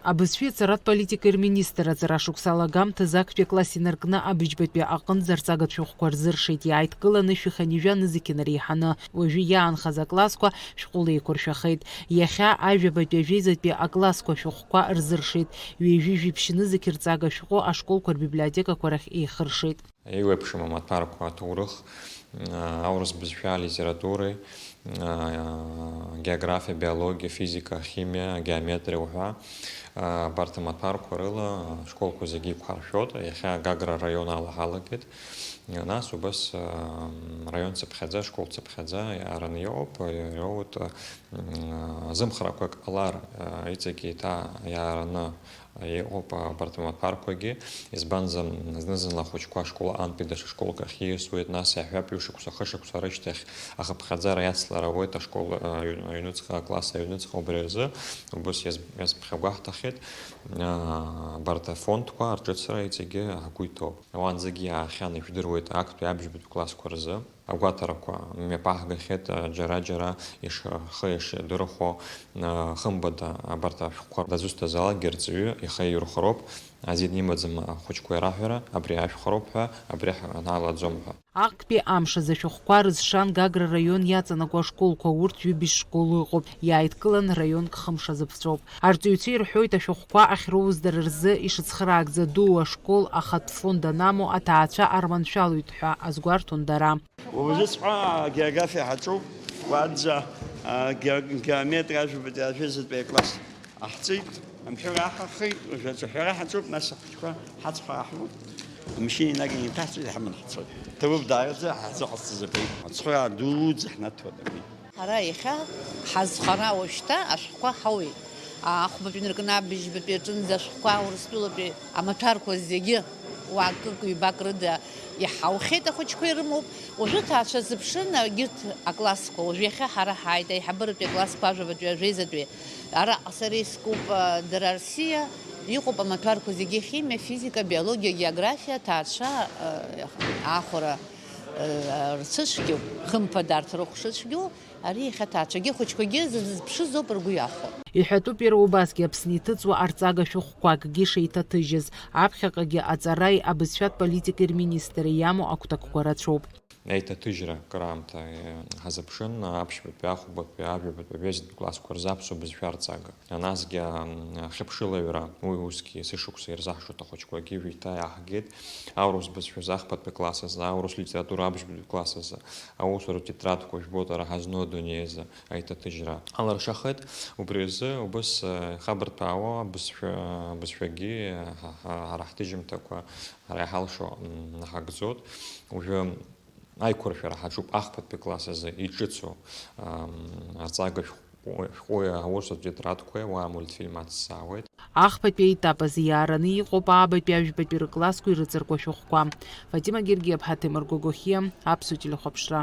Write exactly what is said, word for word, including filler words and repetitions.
Абызшәеи аҵаратә политикеи рминистр аҵара шықәса алагамҭазы актәи акласс инаркны абыжьбатәи аҟынӡа арҵагатә шәҟәқәа рзыршеит, иааидкыланы шәи хынҩажәа нызқьи нареиҳаны. Уажәы иаанхаз аклассқәа шәҟәыла еиқәыршәахеит. Иахьа ажәабатәи ажәеизатәи аклассқәа шәҟәқәа рзыршеит. Ҩажәи жәибжь нызқь рҵага шәҟәы ашколқәа рбиблиотекақәа рахь еихыршеит. Еиуеиԥшым амаҭәарқәа аҭоурых, аурыс бызшәа, алитературеи, географиа, биологиа, физика, химиа, геометриа уҳәа, абарҭ амаҭәарқәа рыла ашколқәа зегьы иқәҳаршәоит. Иахьа Гагра араион ала ҳалагеит. Нас убас, раион цыԥхьаӡа, школ цыԥхьаӡа иаараны иоуп, иоуеит, зымхрақәак ҟалар, иҵегь еиҭа иаараны Иҟоуп абарҭ амаҭәарқәагьы, избанзар, зны-зынла ахәыҷқәа ашкол аҟынтәи даҽа школк ахь ииасуеит, нас иаҳҳәап, ҩышықәса, хышықәса рышьҭахь ахыԥхьаӡара иацлар ауеит ашкол, а, аҩ-, аҩныҵҟа, акласс аҩныҵҟа, убри азы убыс иаз-, иазԥхьагәаҳҭахьеит, а, абарҭ афондқәа рҿыцра иҵегьы ҳгәы иҭоуп. Уаанӡагьы иаахьан, ижәдыруеит, актәи абжьбатәи классқәа рзы. Агәаҭарақәа мҩаԥаҳгахьеит, џьара-џьара ишахы ишдырхәо, хымԥада абарҭ ашәҟәқәа дызусҭазаалакгьы арҵаҩы ихы иаирхәароуп, азин имаӡам ахәыҷқәа ираҳәара, абри ашәхәароуп ҳәа, абри ҳаналаӡом ҳәа. Актәи амш азы ашәҟәқәа рызшан Гагра раион иаҵанакуа ашколқәа, урҭ ҩыбжь школ ыҟоуп, иааидкылан раионк хымш азы ԥҵәоуп. Арҵаҩцәа ирҳәоит, ашәҟәқәа ахьроуз дара рзы ишыцхраагӡа дуу ашкол ахатә фонд анамоу аҭаацәа арманшәалоит ҳәа азгәарҭон дара. Уажәыҵәҟьа агеографиа ҳаҿуп, уанӡа, а, ге-, геометриа ажәабатәи ажәеизатәи акласс ҟаҳҵеит, амҳәыр аҳахеит, уажә аҿаҳәара ҳаҿуп, нас ахәыҷқәа ҳацхраа ҳмоуп. Амашьына инаганы иҭаҳҵоит, иҳаманы ҳцоит. Ҭабуп даараӡа ҳзыҟасҵаз абри. Ацхыраа дуӡӡа ҳнаҭоит абри. Ҳара иахьа ҳазхара уажәшьҭа ашәҟәқәа ҳауеит. Ахәбатәи инаркны абыжьбатәи аҿынӡа ашәҟәқәа Урыстәылатәи амаҭәарқәа зегьы уа акык-ҩбак рыда иҳаухьеит, ахәыҷқәа ирымоуп. Уажәы ҭаацәа зыԥшын, егьырҭ аклассқәа, уажә иахьа ҳара ҳааит, аиҳабыратәи аклассқәа, ажәабатәи, ажәеизатәи. Араҟа сара искуп, а, дара рсиа, иҟоуп амаҭәарқәа зегьы, химиа, физика, биологиа, географиа, ҭаацәа, а, ахәара, а, рцәыцәгьоуп, хымԥада арҭ рыхә шыцәгьоу. Ари иахьа аҭаацәагьы ахәыҷқәагьы зызԥшызоуп ргәы иахәо. Иҳәатәуп иара убасгьы Аԥсны иҭыҵуа арҵага шәҟәқәа акгьы шеиҭаҭыжьыз, аԥхьаҟагьы аҵараи абызшәатә политикеи рминистрра иамоу агәҭакқәа рацәоуп. Еиҭаҭыжьра акыраамҭа, е, ҳазыԥшын, аԥшьбатәи, ахәбатәи, ажәабатәи, ажәеизатәи классқәа рзы аԥсуа бызшәа арҵага. Насгьы, м, ахьыԥшылаҩра, уи усгьы есышықәса ирзаҳшоит ахәыҷқәагьы, ҩажәа иаҳгеит. Аурыс бызшәазы ахԥатәи класс азы, аурыс литература абжьбатәи класс азы, аусуратә тетрадқәа жәбоит ара ҳазну адунеи азы аиҭаҭыжьра алыршахеит. Убри азы убыс, э, ихабырҭәаауа абызшәа, абызшәагьы, э, ҳа, ҳа, ҳара ҳҭыжьымҭақәа ҳара иҳалшо, м, ҳагӡоит. Уажәы аиқәыршәара ҳаҿуп ахԥатәи класс азы иҿыцу, ам, арҵага шәҟәы-, шәҟәи аусутә тетрадқәеи, уа амультфильм ацзаауеит. Ахԥатәи аетап азы иаараны иҟоуп аабатәи, ажәбатәи рыклассқәа ирыҵаркуа шәҟәқәа. Фатима Гергиаԥҳа, Ҭемыр Гогохиа, Аԥсуа телехәаԥшра.